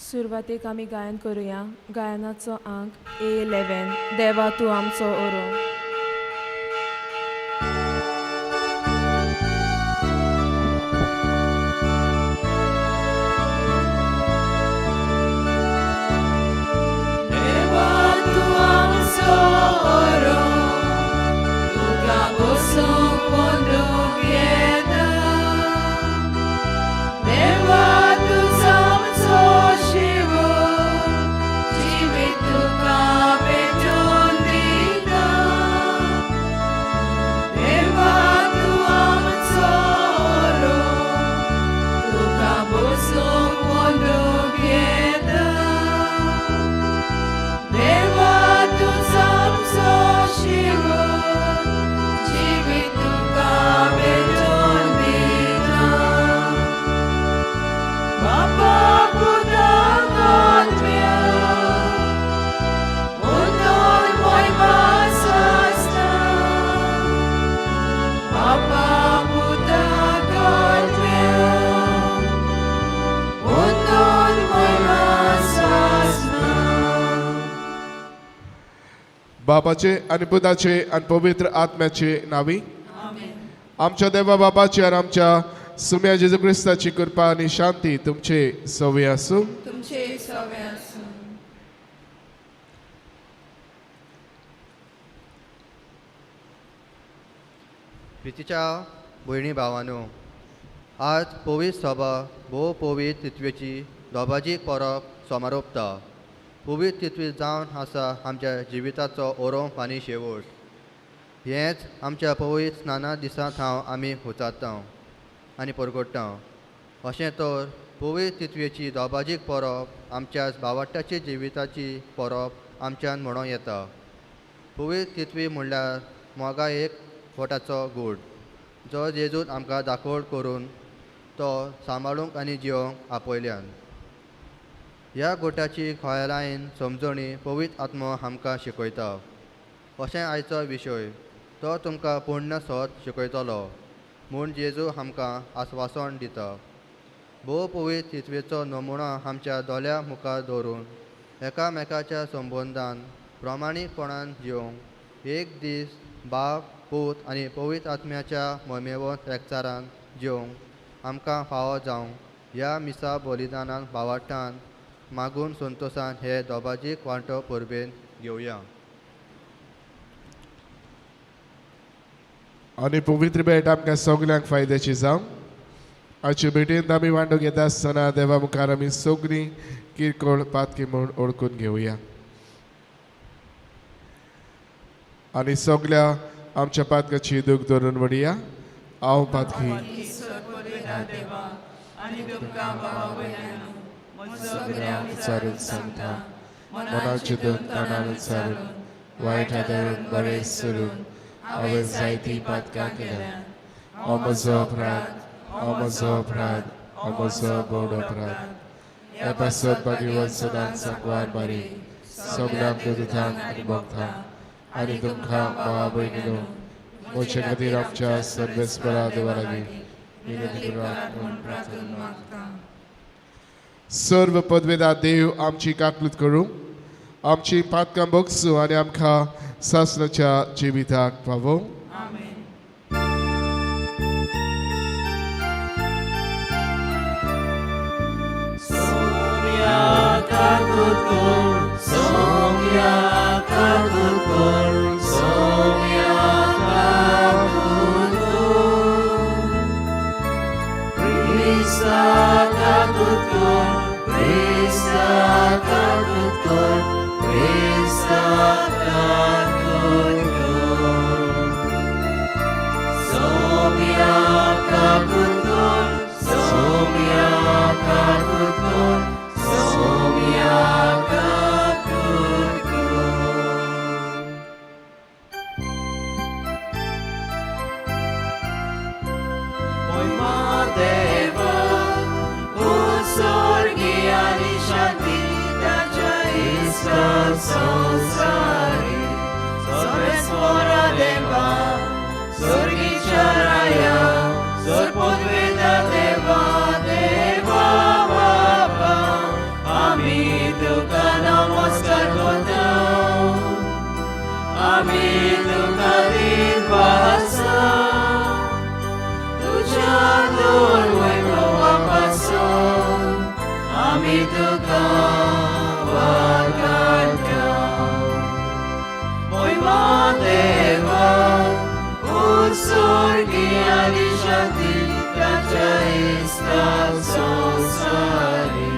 सुरवातेक आमी गायन करुया. गायनाचो आंक A11, देवा तूं आमचो ओरो. देवा तूं आमचो ओरो, तुका बसूंक बंदूक येता. देवा तूं आमचो शिव, जिवीत तुका भेटून दिता. देवा तूं आमचो ओरो, तुका बसूंक बंदूक येता. देवा तूं आमचो शिव, जिवीत तुका भेटून दिता. बापा पुताक आत्म्या, अंदून मोयमा आसता. बापा पुताक आत्म्या, अंदून मोयमा आसता. बापाचे आनी पुताचे आनी पवित्र आत्म्याचे नावी. आमच्या देवा बापाची आनी आमच्या सुम्या जेजू क्रिस्ताची कृपा आनी शांती तुमचे सवे आसूं. तुमचे सवे आसूं. प्रितीच्या भयणी भावानो, आज पवित्र सभा भोव पवित्र तित्वेची दोबाजीक परब समारोपता. पवित्र तित्वी जावन आसा आमच्या जिविताचो ओरोंप आनी शेवट. हेंच आमच्या पवित्र स्नाना दिसा थावन आमी हुचारता आनी परगट्टा. अशें तर पवित्र तित्वेची दोबाजीक परब आमच्या भावाट्याची जिविताची परब आमच्यान म्हणूं येता. पवित्र तित्वी म्हणल्यार मोगा एक वटाचो गूट जो जेजून आमकां दाखोवड करून तो सांबाळूंक आनी जिवोवंक आपयल्यान. ह्या गोटाची खोलायेन समजणी पवित्र आत्मो आमकां शिकयता. अशें आयचो विशय तो तुमकां पूर्ण सत शिकयतलो म्हूण जेजू आमकां आस्वासन दिता. भोव पवित्र तित्वेचो नमुनो आमच्या दोळ्या मुखार दवरून एकामेकाच्या संबंदान प्रमाणीकपणान जिवंक एक दीस बाप पूत आनी पवित्र आत्म्याच्या मोमेवत एकचारान जिवंक आमकां फावो जावंक ह्या मिसा बलिदानान भावार्थान मागून संतोसान हे दोबाजीक वांटो परबेन घेवया. आनी पवित्र भेट आमकां सगल्यांक फायद्याची जावं. आजचे भेटेंत आमी वांटो घेता आसतना देवा मुखार आमी सगळीं किरकोळ पातकी म्हूण ओळखून घेवया आनी सगल्या आमच्या पातकाची दूख धरून वडया. हांव पातकी देवा आनी तुमकां भावा भयणांनो म्हजो विचारून सांगता, मनान चिंतून तणान विचारून वायट आदारून बरें सरून हांवें जायतीं पातकां केल्या. हो म्हजो अपराध, हो म्हजो अपराध, हो म्हजो व्हड अपराध. ह्या पासत भाग्यवंत सदांच सांगवार मारी, सगल्यांक दुतांक आनी भक्तांक आनी तुमकां भावा भयणीनो म्हजे खातीर आमच्या सर्वेस्परा देवा लागीं विनंती करात म्हूण प्रार्थना मागता. सर्व पदवेदा देव आमची काकलूत करूं, आमची पातकां भोगसूं आनी आमकां सासणाच्या जिविताक पावोवं. आमेन. सोम्या काकूत कर, सोम्या काकूत कर, सोम्या काकूत कर. क्रिस्ता काकूत कर, क्रिस्ता काकूत कर, क्रिस्ता काकूत कर. सोम्या काकूत कर, सोम्या काकूत कर, सोम्या काकूत कर. मोयमा देवा, उत्सर्गी आनी शांती ताच्या इश्टा संवसारी. सर्वेस्परा देवा, स्वर्गीच्या राया, सर्वपदवेदा देवा, देवा बापा, आमी आमी तुका वाखाणटा. मोयमा देवा, उत्सर्गी आनी शांती ताच्या इश्टा संवसारी.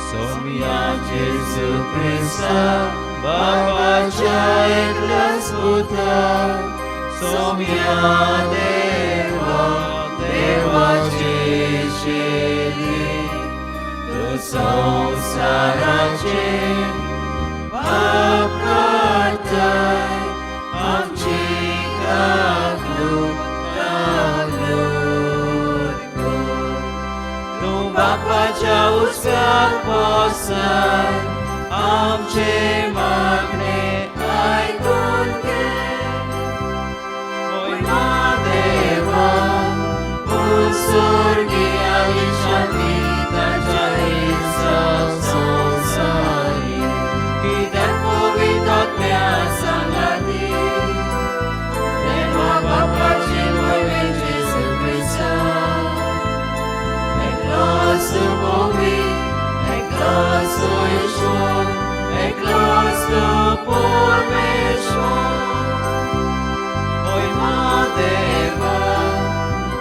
सोम्या जेजू क्रिस्ता, बापाच्या एकल्याच पुता, सोम्या देवा, देवाची शेली, तूं संवसाराचे पाप काडटाय, आमची काकलूट काकलूट कर. तूं बापाच्या उजव्याक बसाय, आमचे मागणे आयकून घे. मोयमा देवा, उत्सर्गी आनी शांती ताच्या इत्सा संवसारी, कित्याक पवित्र आत्म्या सांगाती, देवा बापाची मोयमे जेजू क्रिस्ता, एकलोच तूं पवित्र, एकलोच तूं ईश्वर, एकलोच तूं परमेश्वर. मोयमा देवा,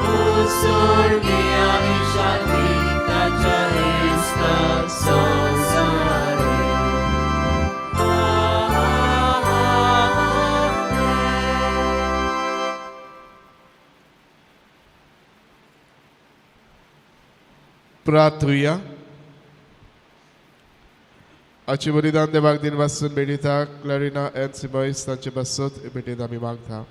उत्सर्गी आनी शांती ताच्या इश्टा संवसारी. आमेन. प्रार्थुया. आजचे बलिदान देवाक दिन वासून भेटयता क्लॅरिना एन सिबॉयस तांचे पासत भेटयत आमी मागता.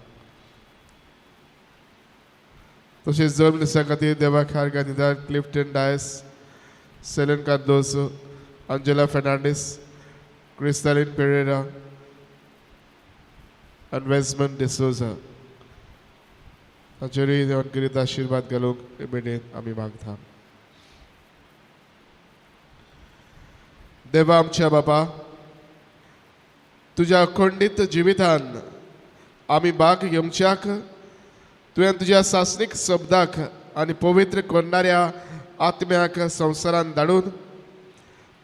तशेंच जल्म दिसा खातीर देवाक हार गांधीदार क्लिफ्टन डायस, सेलन कार्दोसो, अंजेला फेर्नांडीस, क्रिस्तालीन पेरेरा आनी वेजमन डिसोजा तांचेरूय देवान करीत आशिर्वाद घालूंक भेटयत आमी मागता. देवा आमच्या बापा, तुज्या अखंडीत जिवितान आमी भाग घेवच्याक तुवें तुज्या सासणीक शब्दाक आनी पवित्र करणाऱ्या आत्म्याक संवसारान धाडून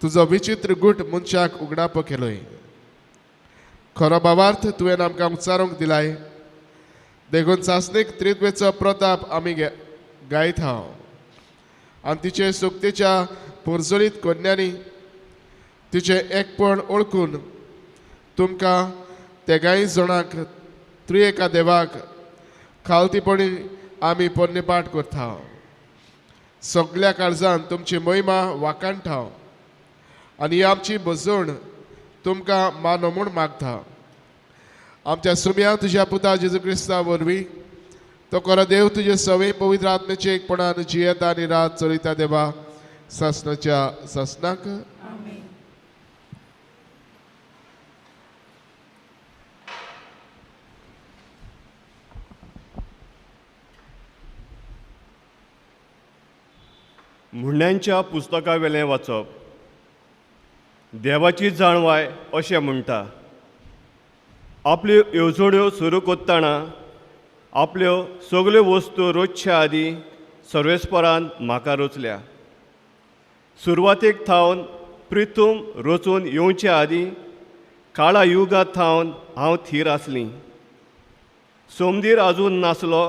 तुजो विचित्र गूट मनशाक उगडापो केलोय. खरो भावार्थ तुवें आमकां उच्चारूंक दिलाय, देखून सासणीक त्रित्वेचो प्रताप आमी गायत हांव आनी तिचे सुक्तेच्या पोरजोलीत कन्यांनी तिचें एकपण ओळखून तुमकां तेगांय जाणांक त्रिएका देवाक खालतीपणी आमी पोरणेपाठ करता. सगल्या काळजान तुमची महिमा वाखाणटा आनी ही आमची भजवण तुमकां मानो म्हूण मागता. आमच्या सुम्या तुज्या पुता जेजू क्रिस्ता वरवीं तो खरो देव तुजे सवय पवित्र आत्म्याचे एकपणान जियेता आनी रात चलयता देवा सासणाच्या सासणाक. आमेन. म्हणण्यांच्या पुस्तकावेलें वाचप. देवाची जाणवाय अशें म्हणटा, आपल्यो येवजण्यो सुरू करतना आपल्यो सगल्यो वस्तू रोजच्या आदीं सर्वेस्परान म्हाका रचल्या. सुरवातेक थावन प्रिथूम रचून येवचे आदीं काळा युगांत थावन हांव थीर आसलीं. सोमदीर आजून नासलो,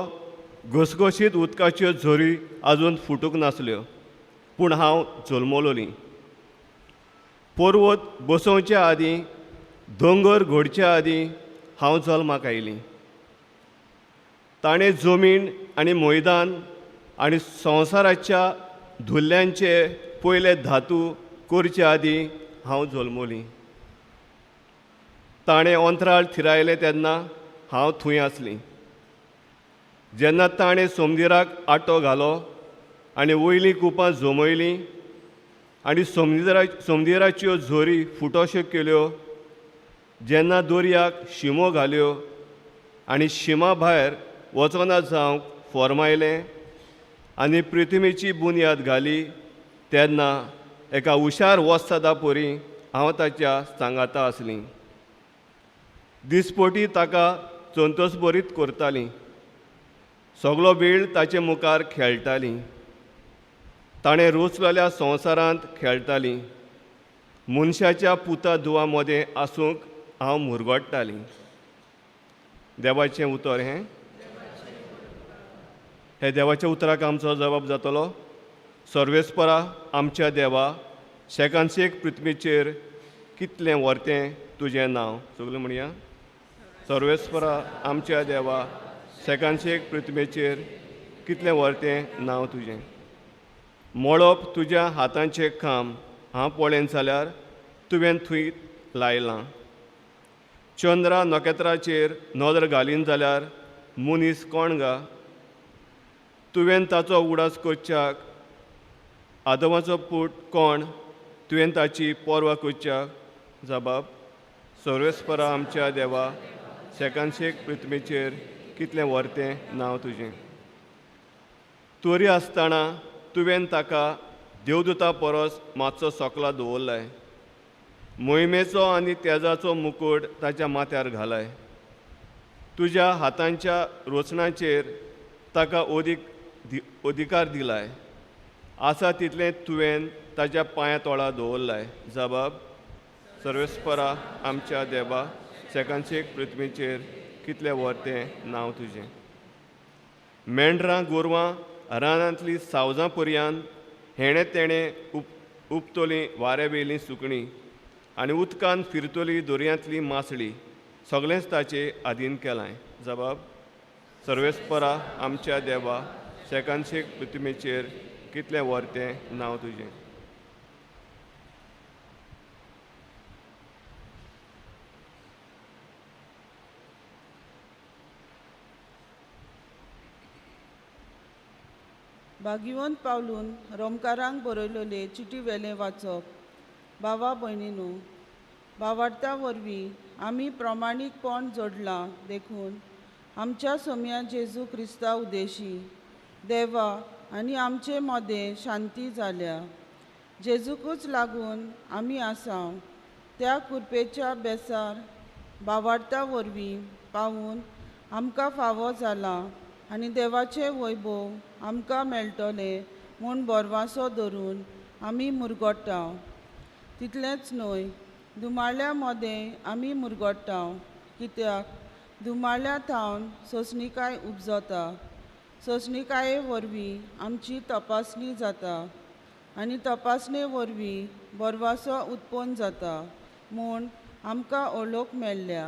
घसघशीत उदकाच्यो झरी आजून फुटूंक नासल्यो, पूण हांव जल्मलोलीं. पर्वत बसोवचे आदीं, दोंगर घडचे आदीं हांव जल्माक आयलीं. ताणें जमीन आनी मैदान आनी संवसाराच्या धुल्ल्यांचे पयले धातू करचे आदीं हांव जल्मलीं. ताणें अंतराळ थिरायलें तेन्ना हांव थंय आसलीं. जेन्ना ताणें सोमदिराक आटो घालो आनी वयलीं कुपां जमयलीं आनी सोमदिराच्यो झरी फुटोश्यो केल्यो, जेन्ना दर्याक शिमो घाल्यो आनी शिमा भायर वचना जावंक फॉर्मायलें आनी पृथ्वीची बुन्याद घाली, तेन्ना एका हुशार वस्तादा परी हांव ताच्या सांगाता आसलीं. दिसपटी ताका संतोशभरीत करतालीं, सगलो वेळ ताचे मुखार खेळटालीं. ताणें रोचलेल्या संवसारांत खेळटालीं. मनशाच्या पुता दुवा मदें आसूंक हांव मुरगडटालीं. देवाचें उतर हें. हे देवाच्या उतराक आमचो जबाब जातलो. सर्वेस्परा आमच्या देवा, शेकानशेक पृथ्वीचेर कितलें व्हरतें तुजें नांव. सगळें म्हणया. सर्वेस्परा आमच्या देवा, शेकानशेक पृथ्वीचेर कितलें व्हरतें नांव तुजें. मळब तुज्या हातांचें काम हांव पळयन जाल्यार तुवें थंय लायलां. चंद्रा नखेत्राचेर नदर घालीन जाल्यार मनीस कोण गा? तुवें ताचो उडास करच्याक आदवाचो पूत कोण? तुवें ताची पर्वा करच्याक. जबाब सर्वेस्परा आमच्या देवा, शेकानशेक पृथ्वीचेर कितलें व्हरतें नांव तुजें. तरी आसतना तुवें ताका देवदूता परस मातसो सकला दवरलाय. मोहिमेचो आनी तेजाचो मुकूट ताच्या माथ्यार घालाय. तुज्या हातांच्या रोचणाचेर ताका अधिकार दिलाय. आसा तितलें तुवें ताच्या पांया तोळा दवरलाय. जबाब सर्वेस्परा आमच्या देवा, शेकानशेक पृथ्वीचेर कितलें व्हरतें नांव तुजें. मेंढरां गोरवां रानांतलीं सावजां पर्यान हेणें तेणें उपतलीं वाऱ्यावेलीं सुकणीं आनी उदकान फिरतली दर्यांतली मासळी, सगळेंच ताचे आदीन केलां. जबाब सर्वेस्परा आमच्या देवा, शेकानशेक पृथ्वीचेर कितलें व्हरतें नांव तुजें. भाग्यवंत पावलून रोमकारांक बरयलेले चिटी वेलें वाचप. भावा भयणीनू, भावार्ता वरवीं आमी प्रमाणीकपण जोडलां देखून आमच्या सोम्या जेजू क्रिस्ता उदेशी देवा आनी आमचे मदें शांती जाल्या. जेजूकूच लागून आमी आसाव त्या कुरपेच्या बेसार भावार्ता वरवीं पावून आमकां फावो जाला आनी देवाचें वैभव आमकां मेळटलें म्हूण बोरवासो धरून आमी मुरगोट्टा. तितलेंच न्हय, दुमाळ्या मदें आमी मुरगोट्टा, कित्याक दुमाळ्या थावन सोंसणिकाय उपजता. सोंसणिकाये वरवीं आमची तपासणी जाता आनी तपासणे वरवीं बोरवासो उत्पन्न जाता म्हूण आमकां ओळख मेळ्ळ्या.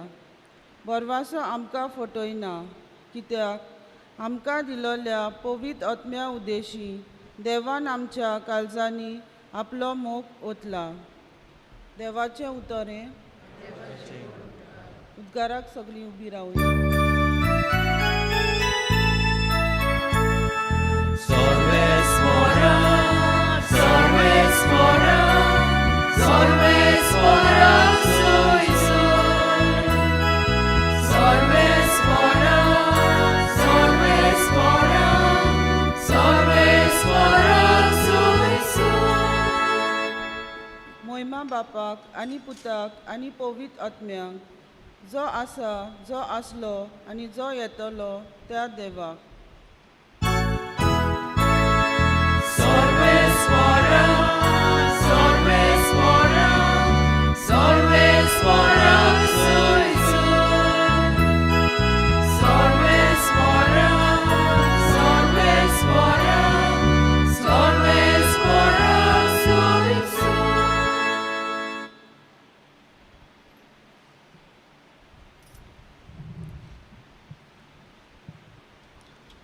बोरवासो आमकां फटयना, कित्याक आमकां दिलोल्या पवित्र आत्म्या उदेशी देवान आमच्या काळजांनी आपलो मोग ओतला. देवाचें उतर हें. उद्गाराक सगळीं उबी रावया. सर्वेस्परा सर्वेस्परा सर्वेस्परा सोयसोय. सर्वेस्परा सर्वेस्परा सर्वेस्परा सोयसोय. मोहिमा बापाक आनी पुताक आनी पवित्र आत्म्याक, जो आसा, जो आसलो आनी जो येतलो त्या देवाक. सर्वेस्परा सर्वेस्परा सर्वेस्परा सोयसोय. सर्वेस्परा सर्वेस्परा सर्वेस्परा सोयसोय.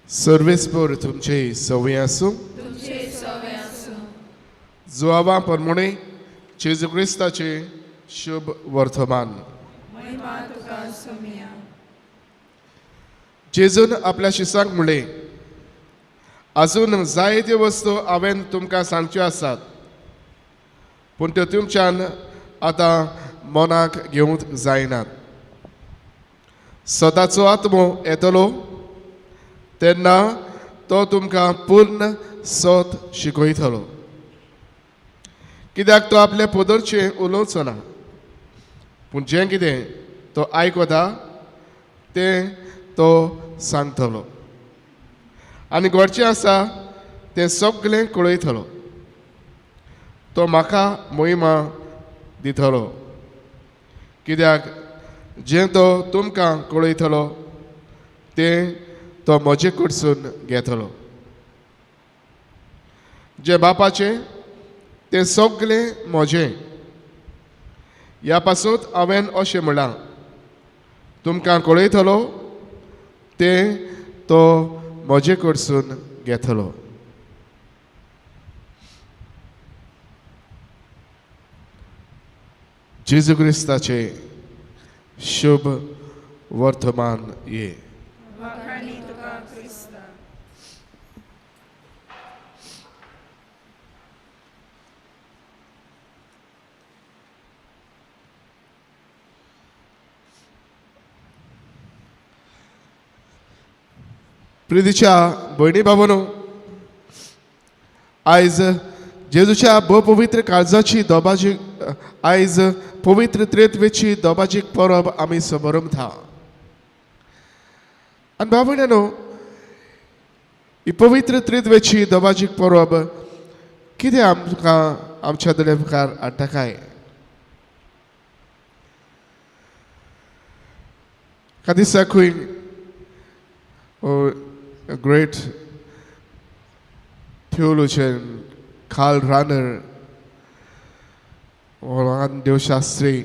सर्वेस्पर तुमचे सवय आसूं. जुआवा परमणे जेजू क्रिस्ताचे शुभ वर्तमान. जेजून आपल्या शिसांक म्हणलें, अजून जायत्यो वस्तू हांवें तुमकां सांगच्यो आसात, पूण त्यो तुमच्यान आतां मनाक घेवंक जायनात. सदाचो आत्मो येतलो तेन्ना तो तुमकां पूर्ण सत शिकयतलो, कित्याक तो आपले पदरचें उलोवचो ना, पूण जें कितें तो आयकता तें तो सांगतलो आनी घडचें आसा तें सगळें कळयतलो. तो म्हाका मोहिमा दितलो, कित्याक जें तो तुमकां कळयतलो तें तो म्हजे कडसून घेतलो. जें बापाचें तें सगळें म्हजें. ह्या पासून हांवें अशें म्हळां, तुमकां कळयतलो तें तो म्हजे कडसून घेतलो. जेजू क्रिस्ताचें शुभ वर्तमान ये. प्रितीच्या भयणी बाबांनो, आयज जेजूच्या भोव पवित्र काळजाची दोबाजी, आयज पवित्र त्रेत्वेची दोबाजीक परब आमी समरमता. आनी भाव भयणांनो, ही पवित्र त्रित्वेची दोबाजीक परब कितें आमकां आमच्या दोळे मुखार हाडटा काय? एका दिसाकूय great theologian Karl Rahner, महान देवशास्त्री,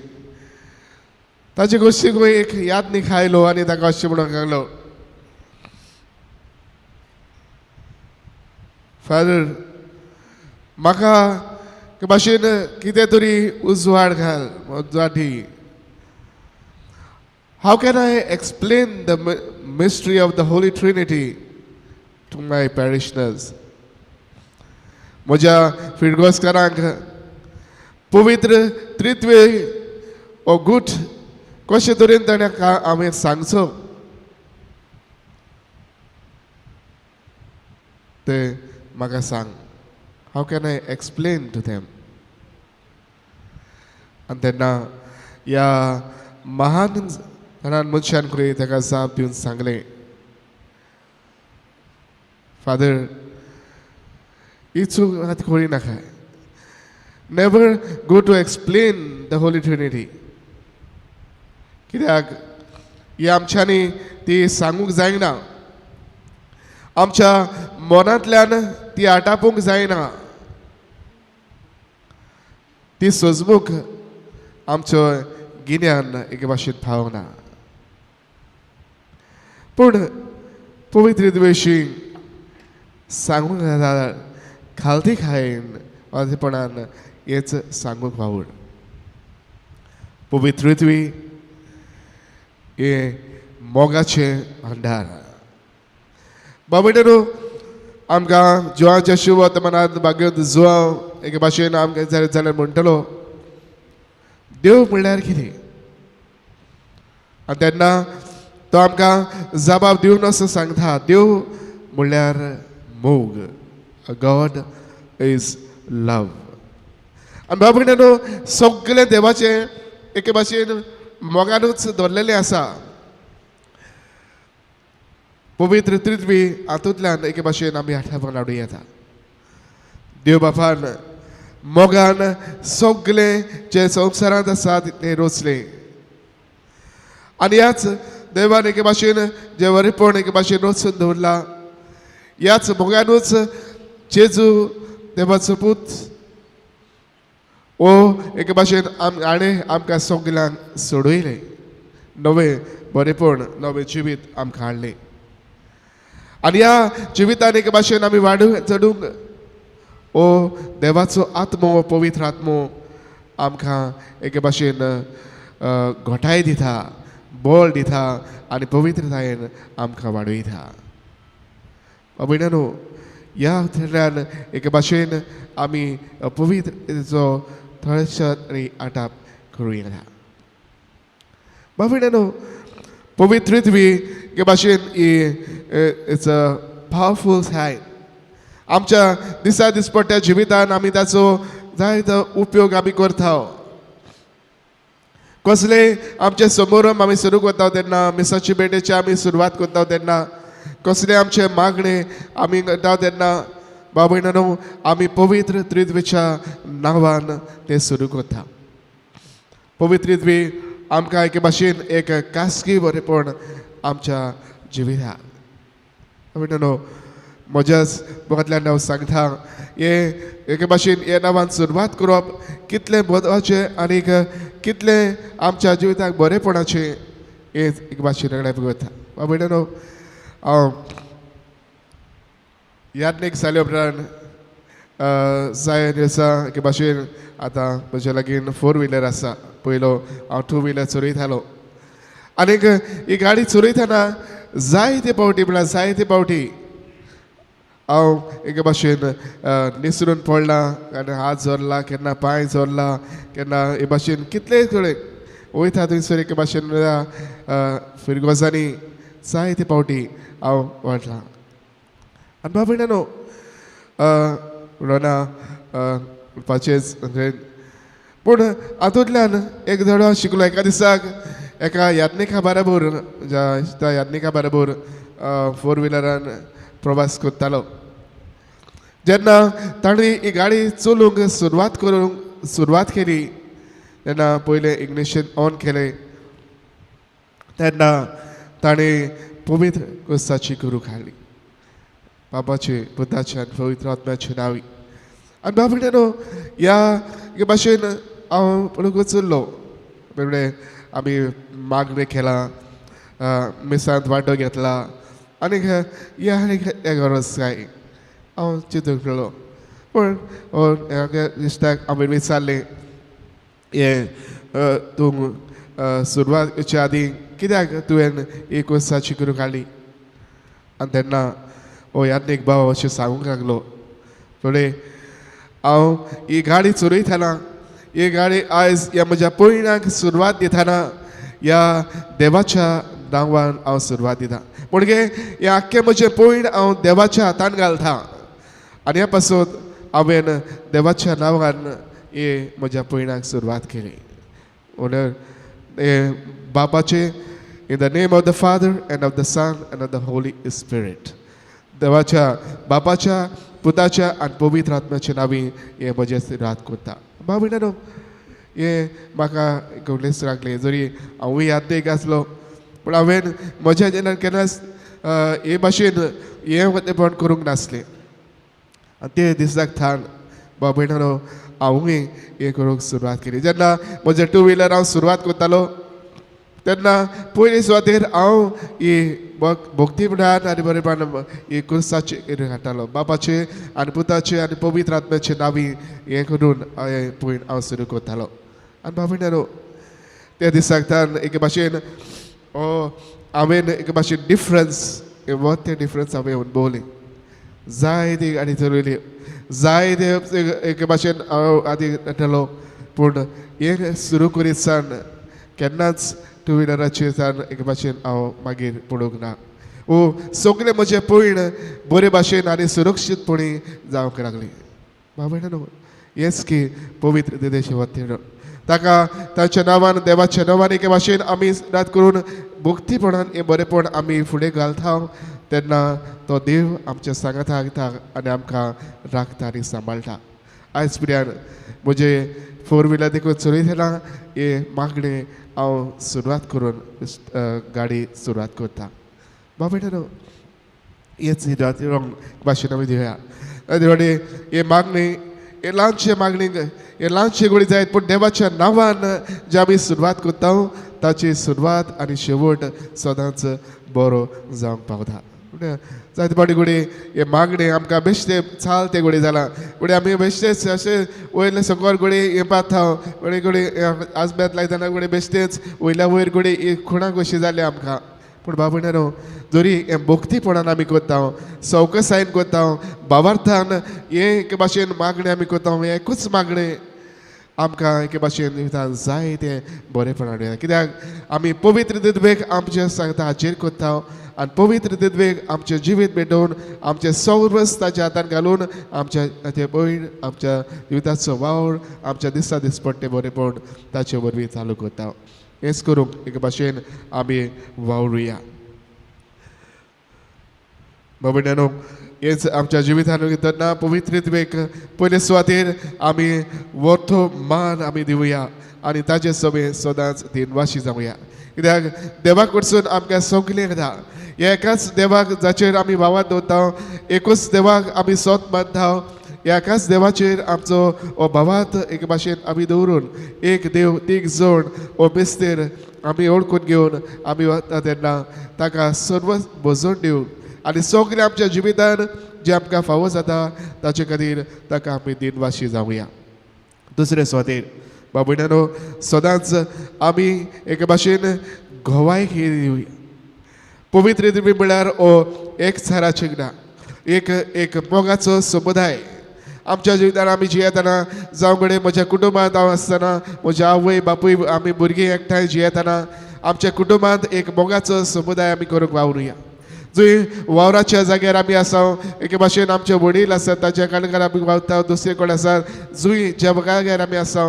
ताचे गोश्टीक एक याद आयलो आनी ताका अशें म्हणूंक लागलो, फादर म्हाका भाशेन कितें तरी उजवाड घाल, उजवाड दी. How can I explain the mystery of the Holy Trinity to my parishioners? म्हज्या फिरगोस्कारांक पवित्र त्रित्वे हो गूट कशे तरेन ताणें हांवें सांगचो तें म्हाका सांग. How can I explain to them? आनी तेन्ना ह्या महान जाणान मनशान कडेन ताका जाप दिवन सांगलें, फादर ही चूक आतां करी नाका. Never go to explain the Holy Trinity. कित्याक ही आमच्यांनी ती सांगूंक जायना, आमच्या मनांतल्यान ती आटापूंक जायना, ती सजमूक आमचो गिन्यान एके भाशेन पावना. पूण पवित्र विशीं सांगूंक जाल्यार खालती खायन वाजपणान हेच सांगूंक वावूड. पवित्रत्वी हें मोगाचें भांडार. बाबड्यानो, आमकां जिवाच्या शिव वर्तमानांत भाग्यवंत जुवांव एके भाशेन आमकां जाल्यार जाल्यार म्हणटलो, देव म्हणल्यार कितें? आनी तेन्ना तो आमकां जबाब दिवन असो सांगता, देव म्हणल्यार मोग. God is love. आनी बाबा भयणांनो, सगळें देवाचें एके भाशेन मोगानूच दवरलेलें आसा. पवित्र त्रित्वी हातूंतल्यान एके भाशेन आमी आठवण हाडूं येता. देव बापान मोगान सगळें जें संवसारांत आसा तितलें रचलें आनी ह्याच देवान एके भाशेन जें वरेपण एके भाशेन रचून दवरलां, ह्याच मोगानूच जेजू देवाचो पूत ओ एके भाशेन हाणें आमकां सगल्यांक सोडयलें, नवें बरेपण नवें जिवीत आमकां हाडलें. आनी ह्या जिवितान एके भाशेन आमी वाडूंक चडूंक ओ देवाचो आत्मो पवित्र आत्मो आमकां एके भाशेन घटाय दिता, बळ दिता आनी पवित्रतायेन आमकां वाडयता. भयणांनो, ह्या थंयल्यान एके भाशेन आमी पवित्रतेचो थोडेशे तरी आटाप करूं येता. भयणांनो, पवित्रत्वी एके भाशेन ही it's a powerful sign. आमच्या दिसा दिसपट्ट्या जिवितान आमी ताचो जायतो उपयोग आमी करता. कसले आमचे समारंभ आमी सुरू करता तेन्ना, मिसाची भेटेची आमी सुरवात करता तेन्ना, कसले आमचे मागणे आमी करता तेन्ना, बाबा भयणांनो, आमी पवित्र त्रित्वेच्या नांवान तें सुरू करता. पवित्र त्रित्वी आमकां एके भाशेन एक खासगी बरेपण आमच्या जिविताक. भयणांनो, म्हज्याच मुखांतल्यान हांव सांगता, हे एके भाशेन हे नांवान सुरवात करप कितलें म्हत्वाचें आनीक कितलें आमच्या जिविताक बरेपणाचें हें एक भाशेन सगळ्यांक वता. भयणांनो, हांव याज्ञीक जाल्या उपरांत जाय दिसा एके भाशेन आतां म्हज्या लागीं 4 व्हिलर आसा. पयलो हांव 2 व्हिलर चलयतालो आनीक ही गाडी चलयतना जायते पावटी म्हळ्यार जायते पावटी हांव एके भाशेन निसरून पडला, केन्ना हात जोडला, केन्ना पांय जोडला, केन्ना हे भाशेन कितलेय कडेन वयता थंयसर एके भाशेन फिरगोजांनी जायते पावटी हांव वाडला. आनी बाबा भयणांनो, उलोवना उरपाचेंच, पूण हातूंतल्यान एक धडो शिकलो. एका दिसाक एका याज्ञिका बराबर, त्या याज्ञिका बराबर 4 व्हिलरान प्रवास करतालो. जेन्ना तांणी ही गाडी चलोवंक सुरवात केली तेन्ना पयलें इग्निशन ऑन केलें, तेन्ना ताणें पवित्र क्रिस्ताची गुरू घाली, बाबाचे पुताचे आनी पवित्र आत्म्याचे नांवी. आनी बाबा भयणांनो, ह्या भाशेन हांव पळोवंक चल्लो. म्हणजे आमी मागणें केलां, मिसांत वांटो घेतला आनी ह्या आनी गरज काय हांव चिंतूंक लागलो. पूण इश्टाक हांवें विचारलें, हें तूं सुरवातेच्या आदीं कित्याक तुवें ही कोर्साची करूंक काडली? आनी तेन्ना हो याज्ञीक भाव अशें सांगूंक लागलो, फुडें हांव ही गाडी चलयतना, ही गाडी आयज ह्या म्हज्या पयणाक सुरवात दितना ह्या देवाच्या नांवान हांव सुरवात दिता. म्हणगे हें आख्खें म्हजें पयण हांव देवाच्या हातान घालता आनी ह्या पासून हांवें देवाच्या नांवान हे म्हज्या पयणाक सुरवात केली. म्हणून हे बापाचे, in the name of the Father and of the Son and of the Holy Spirit, देवाच्या बापाच्या पुताच्या आनी पवित्र आत्म्याच्या नांवी हे म्हजें सुरवात करता. बाबा भयणांनो, हें म्हाका घडलेच लागलें. जरी हांवूय यादीक आसलो पूण हांवें म्हज्या जेन्ना केन्नाच हे भाशेन हें वतेपण करूंक नासलें. आनी ते दिसाक थान बाबा भयणांनो हांवूय हें करूंक सुरवात केली. जेन्ना म्हजें 2 व्हिलर हांव सुरवात करतालो तेन्ना पयले सुवातेर हांव ही भक्तीपणान आनी बरेपणान ही क्रिस्ताची घालतालो, बापाचे आनी पुताचे आनी पवित्र आत्म्याचे नांवी हें करून हें पयण हांव सुरू करतालो. आनी बाबा भयणांनो, त्या दिसाक तान एके भाशेन हांवें एके भाशेन डिफरन्स, ते डिफरन्स हांवें अणभवली. जायती गाडी चलयली, जायते एके भाशेन हांव आदी येतालो, पूण हें सुरू करीत सान केन्नाच 2 व्हिलराचेर सान एके भाशेन हांव मागीर पडूंक ना. ओ सगळें म्हजें पयण बरे भाशेन आनी सुरक्षीतपणी जावंक लागली. बाबा भयणांनो, हेंच की पवित्र देदेश वतीन ताका ताच्या नांवान देवाच्या नांवान एके भाशेन आमी रात करून भक्तीपणान हें बरेपण आमी फुडें घालता तेन्ना तो देव आमच्या सांगाता येता आनी आमकां राखता आनी सांबाळटा. आयज पिड्यान म्हजे 4 व्हिलर देखून चलयतना हे मागणें हांव सुरवात करून गाडी सुरवात करता. बाबा भयणांनो, हेच भाशेन आमी दिवया. दिवाडी हे मागणी, हे ल्हानशे मागणी, हे ल्हानशे गोळी जायत पूण देवाच्या नांवान जे आमी सुरवात करता ताची सुरवात आनी शेवट सदांच बरो जावंक पावता. जायते फावटी घोडये हे मागणे आमकां बेश्टे चाल ते घोडये जालां, घोडये आमी बेश्टेच अशें वयले सकयल घोडये हे पाता, घोडये घोडये आजबेत लायतना घोडये बेश्टेच वयल्या वयर घोडये ही खुणां कशी जाली आमकां. पूण बाबा भयणांनो, जरी हें भक्तीपणान आमी करता, सवकसायेन करता, भावार्थान हें एके भाशेन मागणें आमी करता, हें एकूच मागणें आमकां एके भाशेन जिवितांत जाय तें बरेपण हाडुया. कित्याक आमी पवित्र दिदवेक आमचें सांगता हाचेर करता आनी पवित्र दिदवेक आमचें जिवीत भेटोवन आमचें सौरस ताच्या हातान घालून आमच्या ताचें भयण आमच्या जिविताचो वावर आमच्या दिसा दिसपट्टे बरेपण ताचे वरवीं चालू करता. हेंच करूंक एके भाशेन आमी वावरुया. बाबा भयणांनो, हेच आमच्या जिवितान तेन्ना पवित्रित्वेक पयले सुवातेर आमी वर्थो मान आमी दिवया आनी ताजे समे सदांच दिनवाशी जावया. कित्याक देवा कडसून आमकां सगळें येता. ह्या एकाच देवाक जाचेर आमी वावात दवरता, एकूच देवाक आमी सोत मानता, ह्या एकाच देवाचेर आमचो हो भावात एक भाशेन आमी दवरून एक देव तीग जण हो मिस्तेर आमी ओळखून घेवन आमी वता तेन्ना ताका सर्व भजण दिवन आनी सगळें आमच्या जिवितान जें आमकां फावो जाता ताचे खातीर ताका आमी दिनवाशी जावया. दुसरे सुवातेर बाबड्यानो सदांच आमी एके भाशेन गोवाय दिवया. पवित्र दिवी म्हळ्यार हो एक साराचें ना, एक एक मोगाचो समुदाय. आमच्या जिवितान आमी जियेतना जावं घडये म्हज्या कुटुंबांत हांव आसतना म्हज्या आवय बापूय आमी भुरगीं एकठांय जियेतना आमच्या कुटुंबांत एक मोगाचो समुदाय आमी करूंक वावरुया. जंय वावराच्या जाग्यार आमी आसा एके भाशेन आमचे वडील आसात ताच्या कारणान आमी वावता, दुसरे कडेन आसात जंय ज्या जाग्यार आमी आसा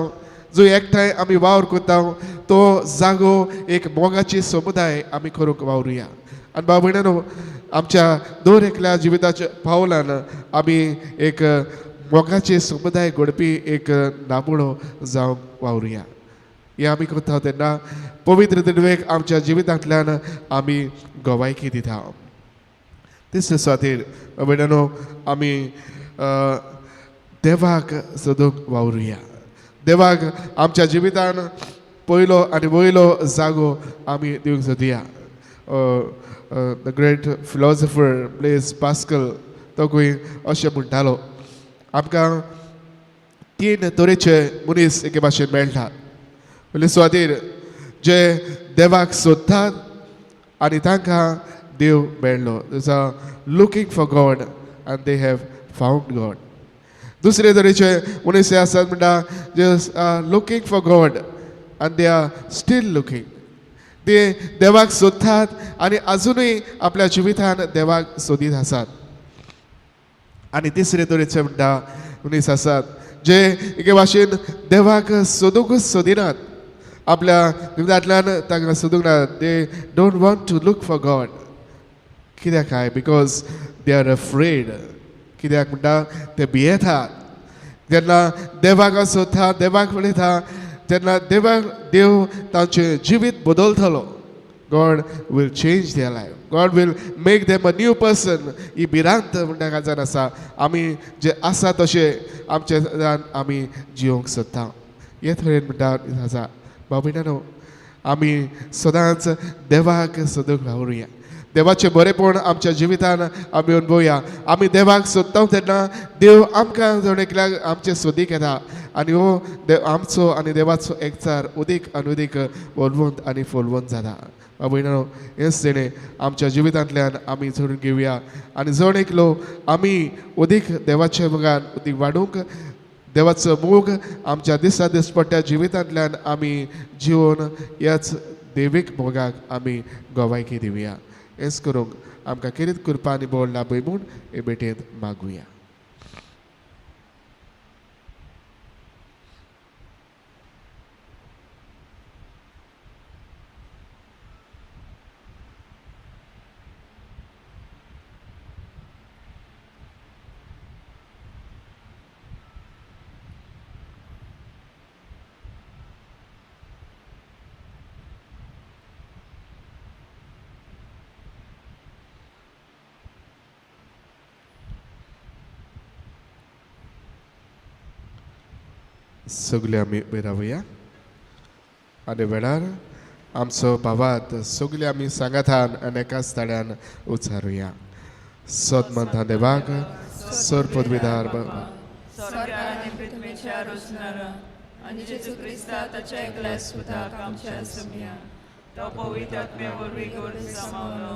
जंय एकठांय आमी वावर करता तो जागो एक मोगाची समुदाय आमी करूंक वावरुया. आनी भाव भयणांनो आमच्या दर एकल्या जिविताच्या पावलान आमी एक मोगाचे समुदाय घडपी एक नामुणो जावंक वावरुया. हें आमी करता तेन्ना पवित्र दिनवेक आमच्या जिवितांतल्यान आमी गवायकी दिता. तिसरे सुवातेर भयणांनो आमी देवाक सोदूंक वावरुया. देवाक आमच्या जिवितान पयलो आनी वयलो जागो आमी दिवंक सोदया. The great philosopher Blaise Pascal तो खंय अशें म्हणटालो, आमकां तीन तरेचे मनीस एके भाशेन मेळटात. पयले सुवातेर जे देवाक सोदतात आनी तांकां देव मेळ्ळो, looking for God and they have found God. दुसरे तरेचे मनीस हे आसात म्हणटा जे looking for God and they are still looking. ते देवाक सोदतात आनी आजुनूय आपल्या जिवितान देवाक सोदीत आसात. आनी तिसरे तरेचे म्हणटा मनीस आसात जे एके भाशेन देवाक सोदूंकच सोदिनात, आपल्या जिवितांतल्यान तांकां सोदूंक ना. They don't want to look for God. कित्याक काय? Because they are afraid. कित्याक म्हणटा ते भियेतात. जेन्ना देवाक सोदता देवाक पळयता तेन्ना देवाक देव तांचें जिवीत बदलतलो. God will change their life. God will make them a new person. ही भिरांत म्हणटा काजान आसा. आमी जे आसा तशें आमचे आमी जिवंक सोदता. हे तरेन म्हणटा आसा. भाव भयणांनो आमी सदांच देवाक सोदूंक वावरुया. देवाचें बरेपण आमच्या जिवितान आमी अनुभवया. आमी देवाक सोदता तेन्ना देव आमकां जण एकल्याक आमचे सोदीक येता आनी हो देव आमचो आनी देवाचो एकचार उदीक आनी उदीक वलवंत आनी फुलवंत जाता. भयणांनो हेच तेणें आमच्या जिवितांतल्यान आमी जोडून घेवया आनी जण एकलो आमी उदीक देवाच्या मोगान उदीक वाडूंक देवाचो मोग आमच्या दिसा दिसपट्ट्या जिवितांतल्यान आमी जिवन ह्याच देवीक मोगाक आमी गवायकी दिवया. हेच करूंक आमकां किरीत कृपा आनी बळ लाभय म्हूण हे भेटेंत मागुया. सगळे आमी उबे रावया आनी वेळार आमचो भावात सगळे आमी सांगातान आनी एकाच ताळ्यान उच्चारुया. सतमंता देवाक सर पदवीदार स्वर्गाने पृथ्वीच्या रोसणारा आनी जेजू क्रिस्ता ताच्या एकल्या सुताक आमच्या सुमया तो पवित्र आत्म्या वरवीं गोरवी सामावलो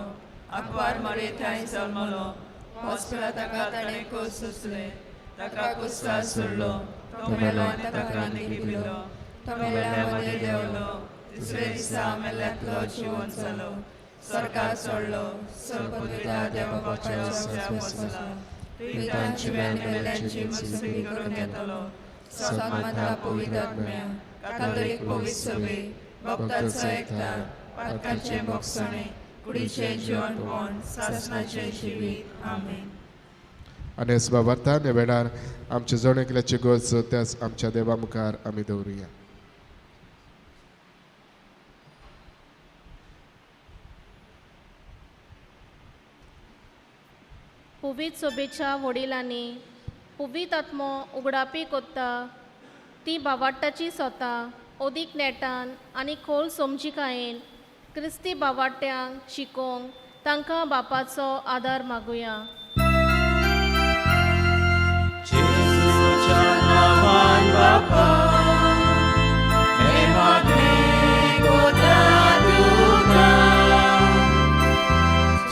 आंकवार मरे थंय जल्मलो हॉस्पिटला ताका ताणें कोस सोंसलें ताका कुस्तार सोडलो तो मेलो आनी ताका लिपिलो तो मेल्ल्या मदें देंवलो तिसरे दिसा मेल्ल्यांतलो जिवन जालो सरकार सोडलो सर्वपदवीदार देवा बापाच्या उजव्या बसला पितांची मेल्ल्यांची मुसबी करून येतलो सतमाता पवित्र आत्म्या कातोलीक पवित्र सभे भक्ताचो एकता पातकाचें भोगसणें कुडीचें जिवनपण सासणाचें जिवीत. आमेन. आनी हेच बाबार्थान ह्या वेळार आमच्या जण एकल्याची गरज त्याच आमच्या देवा मुखार आमी दवरुया. पवित्र सोबेच्या वडिलांनी पवित्र आत्मो उगडापी कोत्ता ती बावाट्टाची सोता अदीक नेटान आनी खोल समजिकायेन क्रिस्ती बावाट्यांक शिकोवंक तांकां बापाचो आदार मागुया. जेजूच्या नांवान बापा हे मागणें कोता तुका,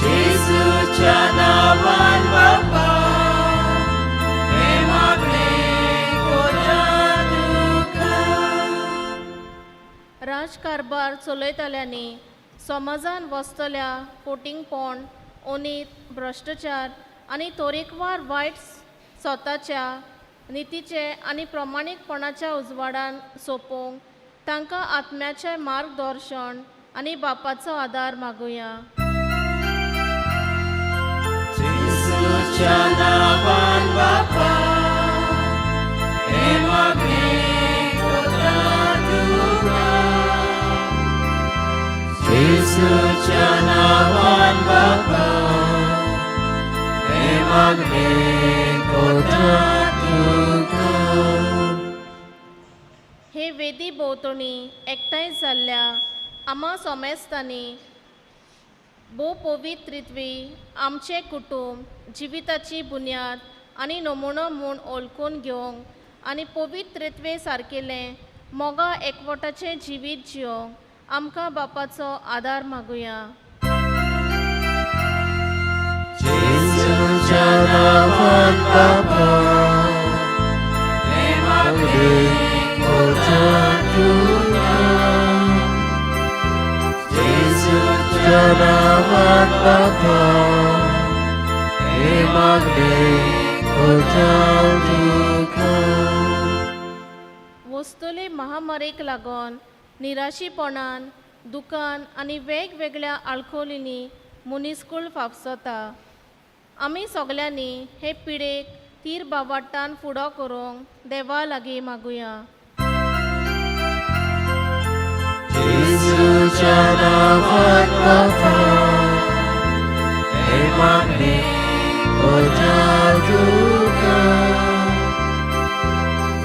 जेजूच्या नांवान बापा हे मागणें कोता तुका. राजकारभार चलयतल्यांनी समाजान वसतल्या पोटिंगपण, ओनीत, भ्रश्टाचार आनी तरेकवार वायट स्वताच्या नितीचे आनी प्रमाणीकपणाच्या उजवाडान सोंपोवंक तांकां आत्म्याचें मार्गदर्शन आनी बापाचो आदार मागुया. जेजूच्या नांवान बापा हे मागणें कोता तुका, जेजूच्या नांवान बापा हे मागणें कोता तुका. हे वेदी भोंवतणी एकठांय जाल्ल्या आमा सोमेस्तांनी भोव पवित्र त्रित्वी आमचें कुटूंब जिविताची बुन्याद आनी नमुनो म्हूण ओळखून घेवंक आनी पवित्र त्रित्वे सारकेलें मोगा एकवटाचें जिवीत जियोंक आमकां बापाचो आदार मागुया. जेजूच्या नांवान बापा हे मागणें कोता तुका, जेजूच्या नांवान बापा हे मागणें कोता तुका. वस्तुले महामारीक लागून निराशीपणान दुकान आनी वेगवेगळ्या आळखोलींनी मनीसकूळ फाफसता. आमी सगल्यांनी हे पिडेक तीर बावाट्टान फुडो करूंक देवा लागीं मागुया. जेजूच्या नांवान बापा हे मागणें कोता तुका,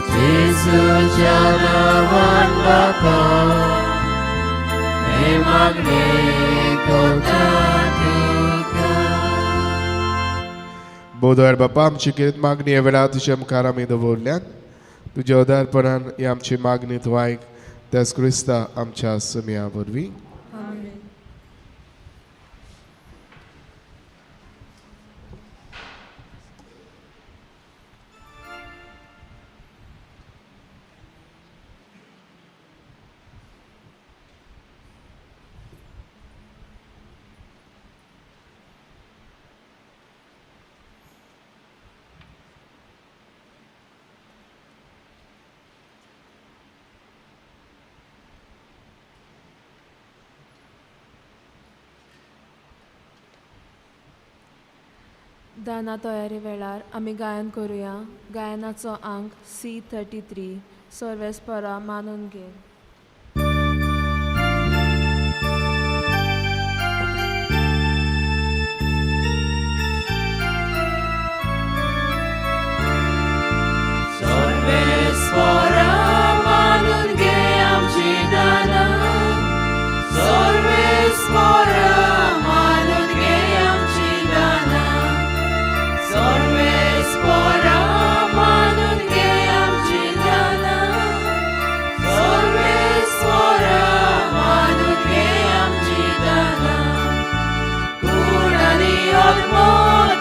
जेजूच्या नांवान बापा हे मागणें कोता तुका. बोधवार बापा आमची कितें मागणी ह्या वेळार तुज्या मुखार आमी दवरल्यात. तुज्या उदारपणान ही आमची मागणी तूं आयक त्याच क्रिस्ता आमच्या सुमया वरवीं. आमेन. दाना तयारी वेळार आमी गायन करुया. गायनाचो आंक C33 सर्वेस्परा मानून घे. सर्वेस्परा मानून घे आमची दानां, सर्वेस्परा मानून घे आमची दानां, सर्वेस्परा मानून घे आमची दानां, सर्वेस्परा मानून घे आमची दानां. कूड आनी आत्मो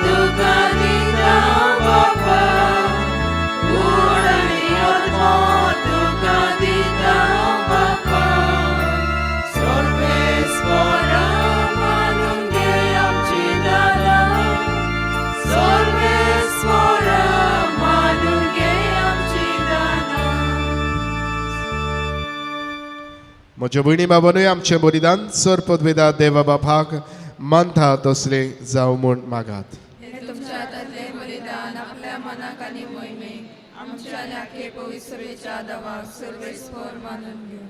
तुका दिता बापा, कूड आनी आत्मो तुका दिता बापा, सर्वेस्परा मानून घे आमची दानां, सर्वेस्परा मानून घे आमची दानां. म्हज्या भयणी बाबानूय आमचें बलिदान सर पदवेदा देवा बापाक मानता तसलें जावं म्हूण मागात. हे तुमच्या हातांतलें बलिदान आख्खे पवित्र सभेच्या देवाक सर्वेस्पर मानून घेवं.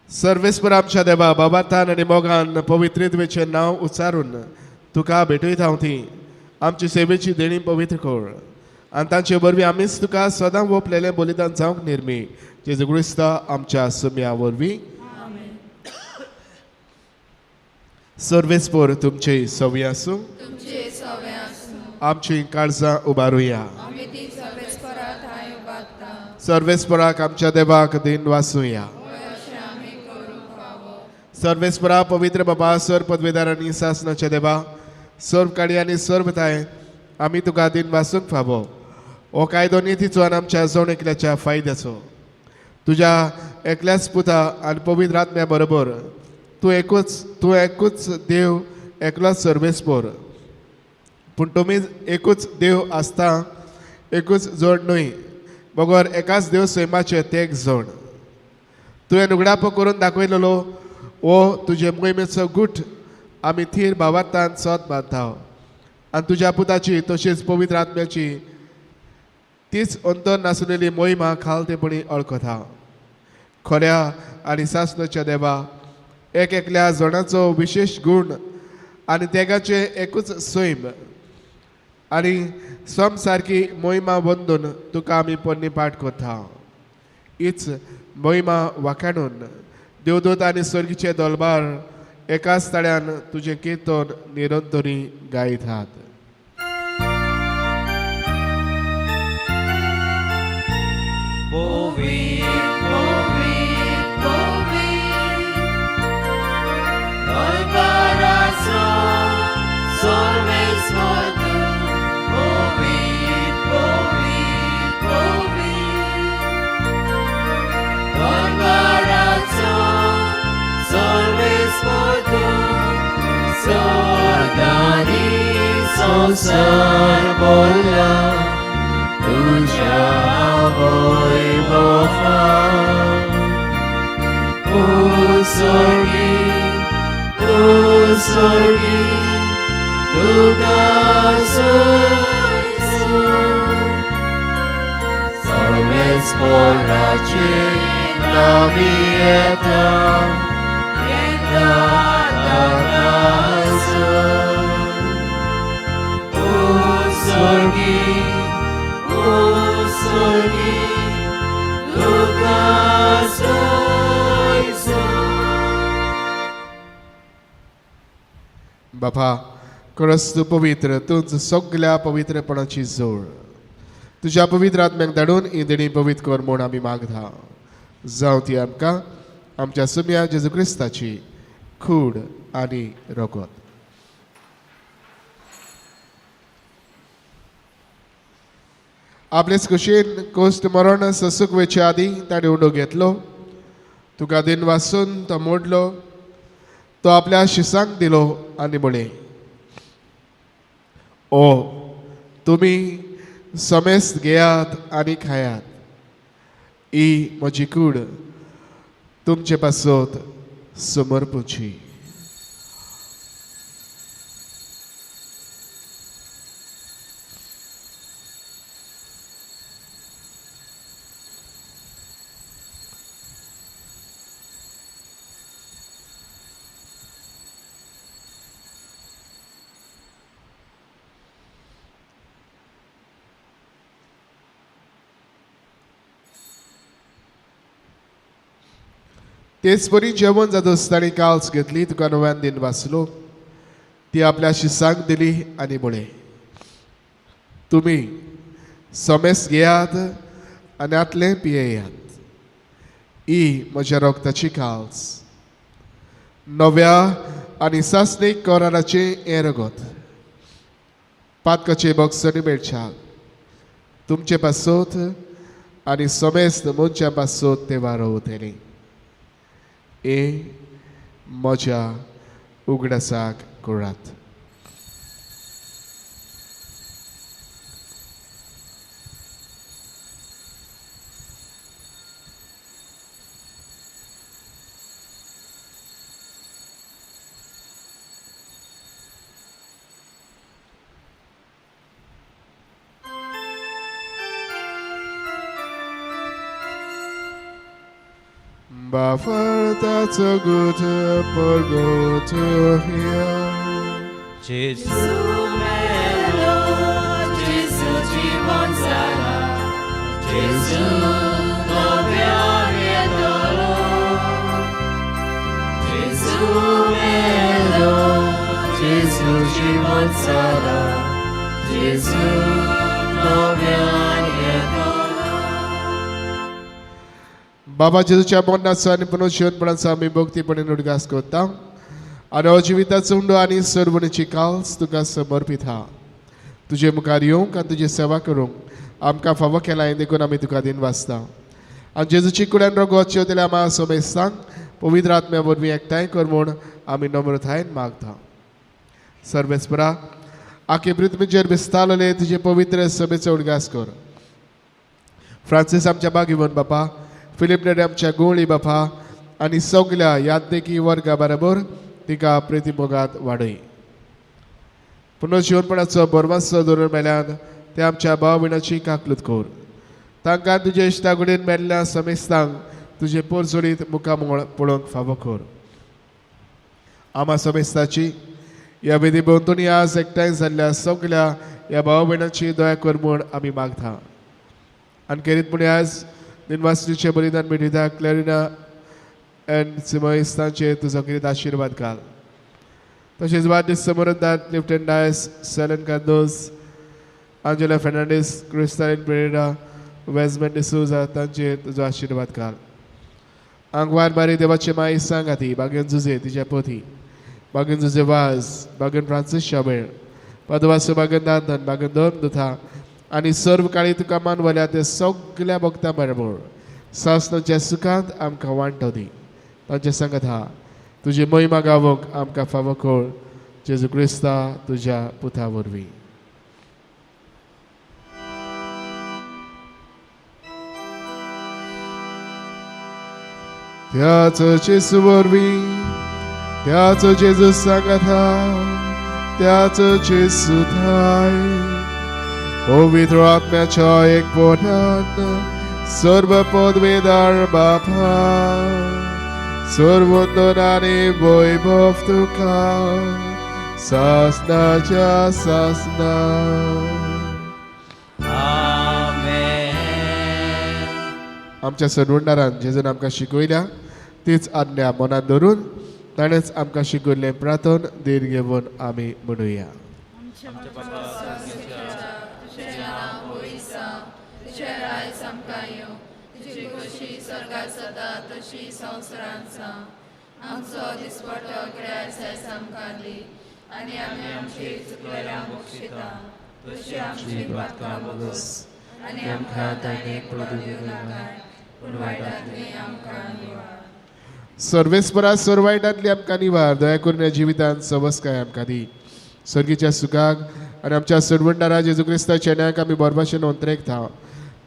सर्वेस्पर आमच्या देवा बाबातान आनी मोगान पवित्रेत्वेचें नांव उच्चारून तुका भेटयता हांव ती आमची सेवेची देणी पवित्र कर आनी तांचे वरवीं आमीच तुका सदां वोपलेलें बलिदान जावंक निर्मी जेजू क्रिस्ता आमच्या सुम्या वरवीं. सर्वेस्पर तुमचे सवी आसूं, आमची काळजां उबारुया. सर्वेस्पराक आमच्या देवाक दिन वासूया. सर्वेस्परा पवित्र बाबा सर्व पदवेदार आनी सासनाच्या देवा सर्व काडी आनी सर्व ताय आमी तुका दिन वासूंक फावो. हो कायदो नितीचो आनी आमच्या जण एकल्याच्या फायद्याचो. तुज्या एकल्याच पुता आनी पवित्र आत्म्या बरोबर तूं एकूच देव एकलोच सर्वेस्पर. पूण तुमी एकूच देव आसता, एकूच जोड न्हय, बगर एकाच देव सैमाचे तेग जोड. तुवें उगडापो करून दाखयलेलो हो तुजे मोहिमेचो गूट आमी थीर भावार्थान सत बांदता आनी तुज्या पुताची तशीच पवित्र आत्म्याची तीच अंतर नासलेली मोहिमा खालतेपणी वळखता. खऱ्या आनी सासणाच्या देवा एक एकल्या जणाचो विशेश गूण आनी तेगाचें एकूच सैम आनी सम सारकी मोहिमा बंदून तुका आमी पोन्नी पाठ करता. हीच मोहिमा वाखाणून देवदूत आनी स्वर्गीचे दलबार एकाच ताळ्यान तुजें किर्तन निरंतरी गायतात. संसार बोलला तुझ्या वैभवान. उसोगी उसोगी तुका सर्वेस्पराचे नावी येता येता बापा खरंच तूं पवित्र, तूंच सगल्या पवित्रपणाची जोड. तुज्या पवित्र आत्म्याक धाडून ही देणी पवित्र कर म्हूण आमी मागता. जावं ती आमकां आमच्या सुम्या जेजू क्रिस्ताची कूड आनी रगत. आपलेच कुशीन कोश्ट मरण ससूक वयचे आदीं ताणें उंडो घेतलो, तुका दिन वासून तो मोडलो, तो आपल्या शिसांक दिलो आनी म्हळें, ओ तुमी समेस्त घेयात आनी खायात, ही म्हजी कूड तुमचे पासत समर्पुची. तेच परी जेवण जातच ताणें काल्स घेतली, तुका नव्यान दिन वाचलो, ती आपल्या शिसांक दिली आनी म्हळें, तुमी समेस्त घेयात आनी आतलें पियेयात, ही म्हज्या रगताची काल्स, नव्या आनी सासणीक कराराचें हें रगत, पातकाचें बक्षणी मेळच्या तुमचे पासत आनी समेस्त मनशां पासत ते वारोवतली. ए म्हज्या उगडासाक करात. बाफरताचो गुट परगोट हिया. जेजू मेलो, जेजू जिवन जाला, जेजू नव्यान येतलो. जेजू मेलो, जेजू जिवन जाला, जेजू नव्यान येतलो. बाबा जेजूच्या मरणाचो आनी पुनर्जिवनपणाचो आमी भक्तीपणे उडगास करता आनी हो जिविताचो उंडो आनी सर्वणीची काल्स तुका समर्पीत हा. तुजे मुखार येवंक आनी तुजी सेवा करूंक आमकां फावो केला देखून आमी तुका दिन वाचता. आनी जेजूची कुड्यान रगत शेवतल्या आमा सोमेस्तांक पवित्र आत्म्या वरवीं एकठांय कर म्हूण आमी नम्रतायेन मागता. सर्वेस्परा आखे पृथ्वीचेर विस्तारलेले तुजे पवित्र सभेचो उडगास कर. फ्रांसीस आमच्या बागिवन बापा, फिलीप नेरी आमच्या गोळी बापा आनी सगल्या याददेखी वर्गा बरोबर तिका प्रितीमोगात वाडय. पुनर्जिवनपणाचो बरवासो धरून मेल्यान ते आमच्या भाव भयणाची काकलूत कर. तांकां तुजे इश्टा कडेन मेल्ल्या समेस्तांक तुजे पोरजोडीत मुखामळ पळोवंक फावो कर. आमा समेस्ताची ह्या वेदी भोंवतणी आज एकठांय जाल्ल्या सगल्या ह्या भाव भयणाची दया कर म्हूण आमी मागता. आनी केरीत म्हूण आज निवासीचे बलिदान भेटयता क्लॅरिना एंड सिमोइस्तांचेर तुजो कितें आशिर्वाद घाल. तशेंच वाडदीस समोरदार Clifton Dias, Selen Cardozo, Angela Fernandes, Crystalline Pereira, Wesman D'Souza तांचेर तुजो आशिर्वाद घाल. आंगवार बारी देवाचे माई सांगाती बागेन जुजे तिच्या पोथी, बागेन जुजे वाज, बागेन फ्रांसीस शाबेळ, पदवासो बागेन दांदन, बागेन दोन दुथा आनी सर्व काळी तुका मानवल्या ते सगल्या भक्तां बरोबर सासनाच्या सुखांत आमकां वांटो दी. तांचे सांगत हा तुजी महिमा गावोंक आमकां फावो कर जेजू क्रिस्ता तुज्या पुता वरवीं. त्याच जेजू वरवीं, त्याच जेजू सांगत हा, त्याच जेजू थाय पवित्र आत्म्याच्या एकपणान सर्व पदवेदार बापा सर्वंदन आनी वैभव तुका सासनाच्या सासना. आमेन. आमच्या सरवंडारान जेजून आमकां शिकयल्या तीच आज्ञा मनात धरून ताणेंच आमकां शिकयल्लें प्रार्थन धीर घेवन आमी म्हणुया. आमचो दिसपटो गिरायक आमकां दी आनी आमी आमची चुकलेल्यांक बक्षिता तशी आमची पातकां भोगोस आनी आमकां ताणें पडूं दिवं नाकाय पूण वायटांतली आमकां निवार. सर्वेस्परा सर्व वायटांतली आमकां निवार. दया करून ह्या जिवितांत सवस्काय आमकां दी. सर्गीच्या सुखाक आनी आमच्या सरवंडारा जेजू क्रिस्ताच्या न्यायाक आमी बरे भाशेन अंतरेकता.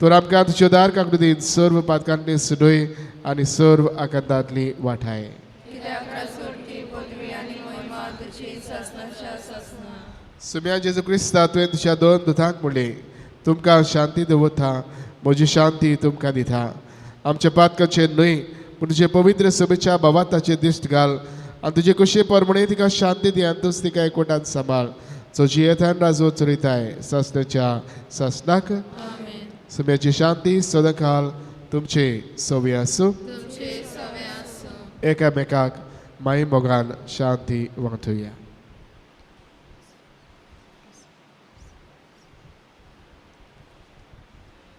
तर आमकां तुज्यो दार काकडून सर्व पातकांतली सुडय आनी सर्व आकांतांतली वाठाय. सुम्या जेजू क्रिस्ता तुवें तुज्या दोन दुतांक म्हणलें तुमकां शांती दवरता, म्हजी शांती तुमकां दिता. आमच्या पातकाचेर न्हय पूण तुजे पवित्र सभेच्या भावाताचेर दिश्ट घाल आनी तुजे कुशे परमणे तिका शांती दी आनी तूच तिका एकवटान सांबाळ जो जियेतान राजो चलयताय सासणाच्या सासणाक. सुम्याची शांती सदांकाल तुमचे सवी आसूं. एकामेकाक माई मोगान शांती वांटुया.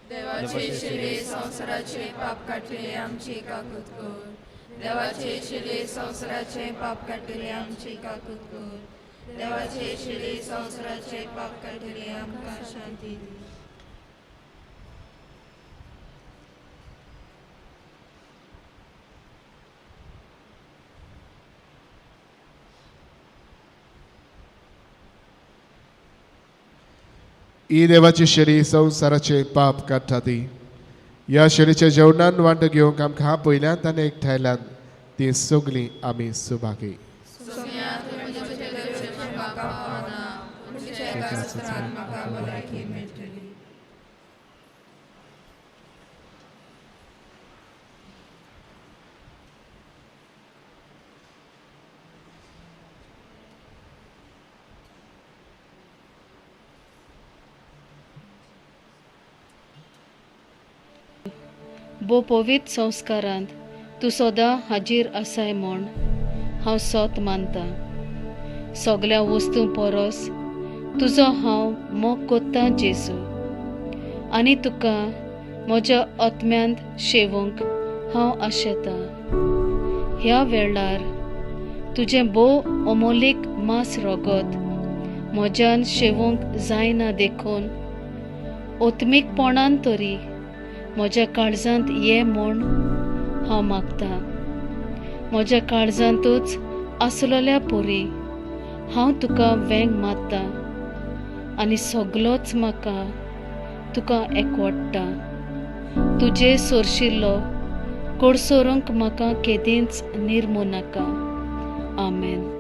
देवाचे शिले संवसाराचे पाप काडटले आमची काकूत कर. देवाचे शिले संवसाराचे पाप काडटले आमची काकूत कर. देवाचे शिले संवसाराचे पाप काडटले आमकां शांती दी. ही देवाची शरी संवसाराचे पाप काडटा ती. ह्या शरीच्या जेवणान वांटो घेवंक आमकां पयल्यान आनी एकठांयल्यान ती सगळीं आमी सुभागी. भोव पवित्र संस्कारांत तूं सदां हाजीर आसाय म्हूण हांव सोत मानता. सगळ्या वस्तूं परस तुजो हांव मोग कोत्तां जेजू, आनी तुका म्हज्या आत्म्यांत शेवूंक हांव आशेतां. ह्या वेळार तुजें भोव अमोलीक मांस रगत म्हज्यान शेवूंक जायना देखून आत्मीकपणान तरी म्हज्या काळजांत ये म्हूण हांव मागतां. म्हज्या काळजांतूच आसलेल्या परी हांव तुका वेंग मारतां आनी सगलोच म्हाका तुका एकवडटा. तुजे सोरशिल्लो कोडसोरूंक म्हाका केदींच निर्मू नाका. आमेन.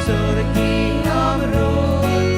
Sorgi amrut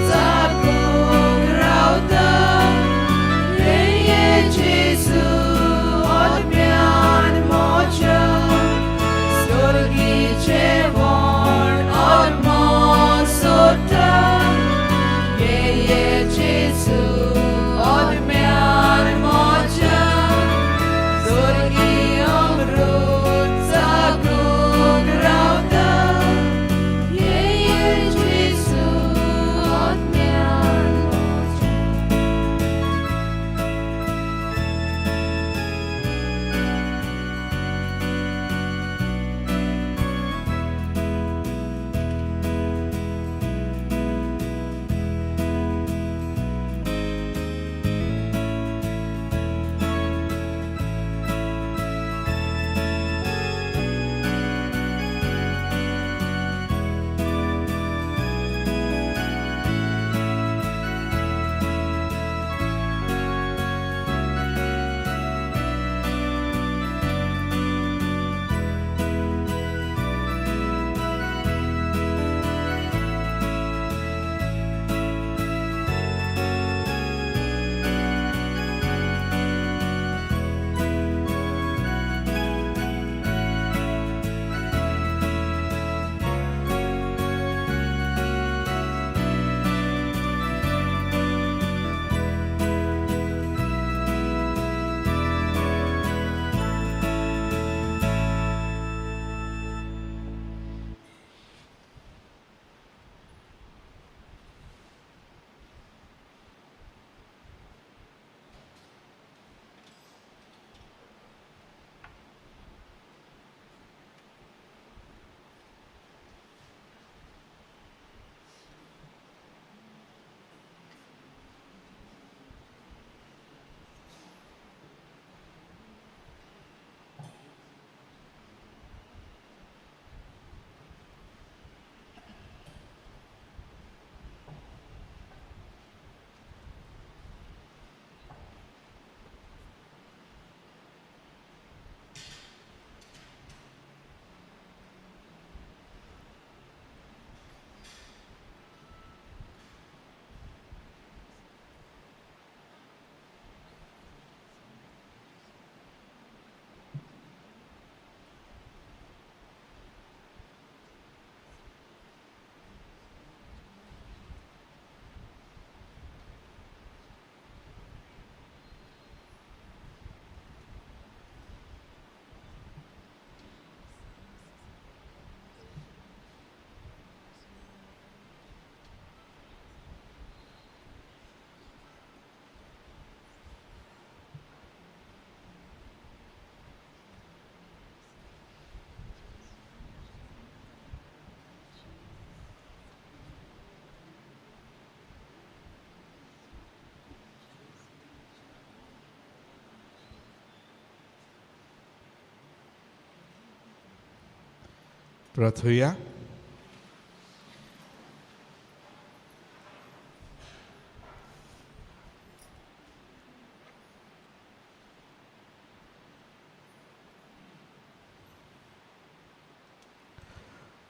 प्रार्थुया.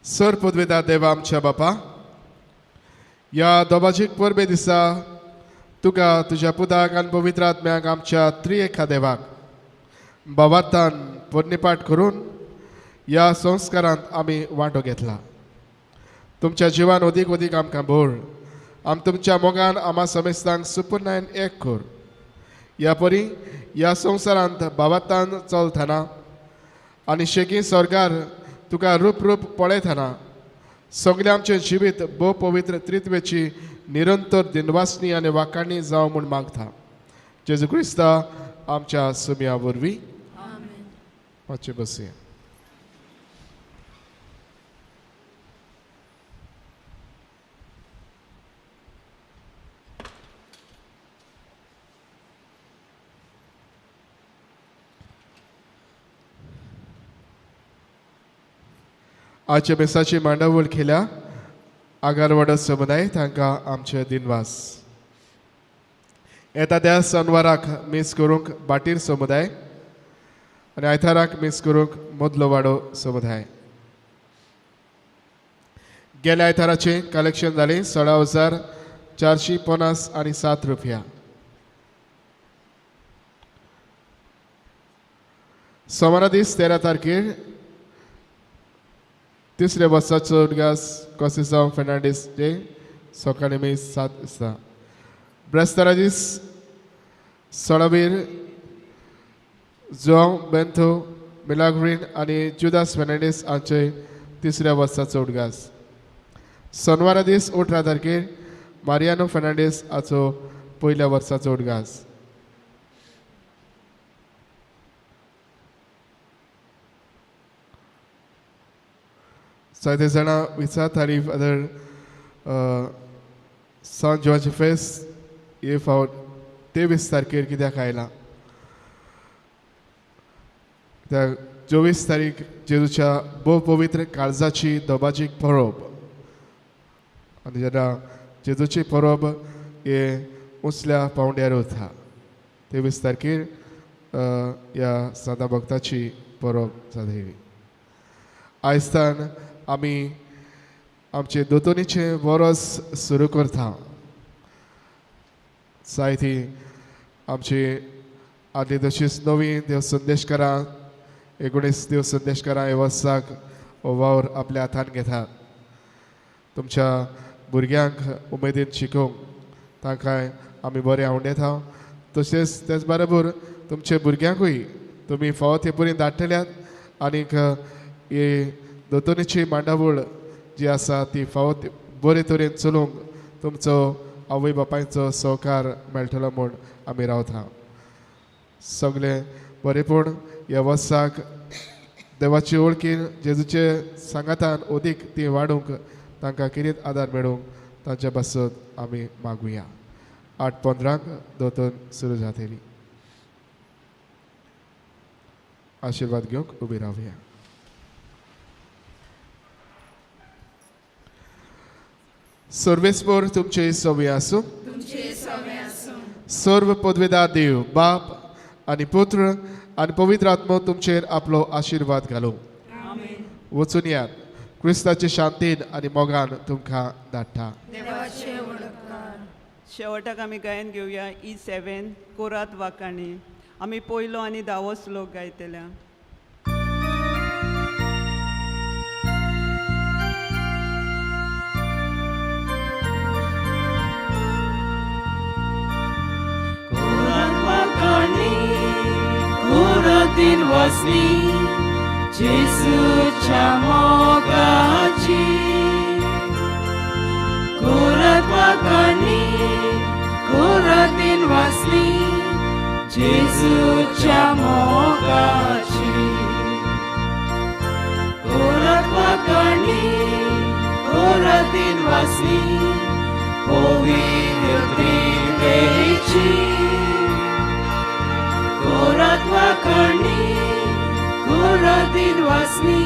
सर पदवेदा देवा आमच्या बापा, ह्या दोबाजीक परबे दिसा तुका तुज्या पुताक आनी पवित्र आत्म्याक आमच्या त्रिएका देवाक बाबातान पोरणीपाठ करून ह्या संस्कारांत आमी वांटो घेतला. तुमच्या जिवान अदीक अदीक आमकां भर, आम तुमच्या मोगान आमा समेस्तांक सुपुर्णायन एक कर. ह्या परी ह्या संवसारांत बाबातान चलतना आनी शेगी स्वर्गार तुका रूप रूप पळयतना सगळें आमचें जिवीत भोव पवित्र त्रित्वेची निरंतर दिनवासनी आनी वाखाणी जावं म्हूण मागता. जेजू क्रिस्ता आमच्या सुमया वरवीं. मातशें बसया. आजच्या बेसाची मांडावळ केल्या आगारवाडो समुदाय तांकां आमचे दिनवास. येता त्या सनवाराक मीस करूंक बाटीर समुदाय आनी आयताराक मीस करूंक मदलो वाडो समुदाय. गेल्या आयताराचें कलेक्शन जालें 16,457 रुपया. सोमारा दीस 13 तारखेर तिसऱ्या वर्साचो उदगास कोसेसांव फेर्नांडीस जे सकाळीं मीस 7 दिसा. ब्रेस्तारा दीस 16वीर जुआंव बेंथो मिलाग्रीन आनी जुदास फेर्नांडीस हांचे तिसऱ्या वर्साचो उदगास. सोनवारा दीस 18 तारखेर मारियानो फेर्नांडीस हाचो पयल्या वर्साचो उदगास. जायते जाणां विचारतालीं फादर सांत जुवांचें फेस्त हे फावट 23 तारखेर कित्याक आयलां. त्या 24 तारीख जेजूच्या भोव पवित्र काळजाची दोबाजीक परब आनी जेन्ना जेजूची परब हे उंचल्या पावंड्यार वता 23 तारखेर ह्या सादा भक्ताची परब जातली. आयजतान आमी आमचे दोतोनीचें वरस सुरू करता. जायती आमची आदली तशीच नवी देव संदेशकारां 19 देव संदेशकारां हे वर्साक हो वावर आपल्या हातान घेतात. तुमच्या भुरग्यांक उमेदीन शिकोवंक तांकां आमी बरें आवडयता. तशेंच तेच बरोबर तुमच्या भुरग्यांकूय तुमी फावो ते परी धाडटल्यात आनीक हे दोतोनीची मांडावळ जी आसा ती फावो बरे तरेन चलोवंक तुमचो आवय बापायचो सहकार मेळटलो म्हूण आमी रावता. सगळें बरेंपण ह्या वर्साक देवाची वळखीन जेजूचे सांगातान अदीक ती वाडूंक तांकां कितें आदार मेळूंक तांच्या पासत आमी मागुया. 8:15 दोतोन सुरू जातली. आशिर्वाद घेवंक उबी रावया. सर्वेस्पर तुमचे सवे आसूं. सर्व पदवेदार देव बाप आनी पुत्र आनी पवित्र आत्मो तुमचेर आपलो आशिर्वाद घालूं. वचून यात क्रिस्ताचे शांतीन आनी मोगान तुमकां धाडटा. शेवटाक आमी गायन घेवया E7 कोरात वाकाणी. आमी पयलो आनी धावो श्लोक गायतल्या. Koratin wasni Jesuच्या मोगाची कोरात वाकाणी कोरातीन वासनी जेजूच्या मोगाची कोरात वाकाणी कोरातीन वासनी पवित्र त्रित्वेची कोरात वाकाणी कोरातीन वासनी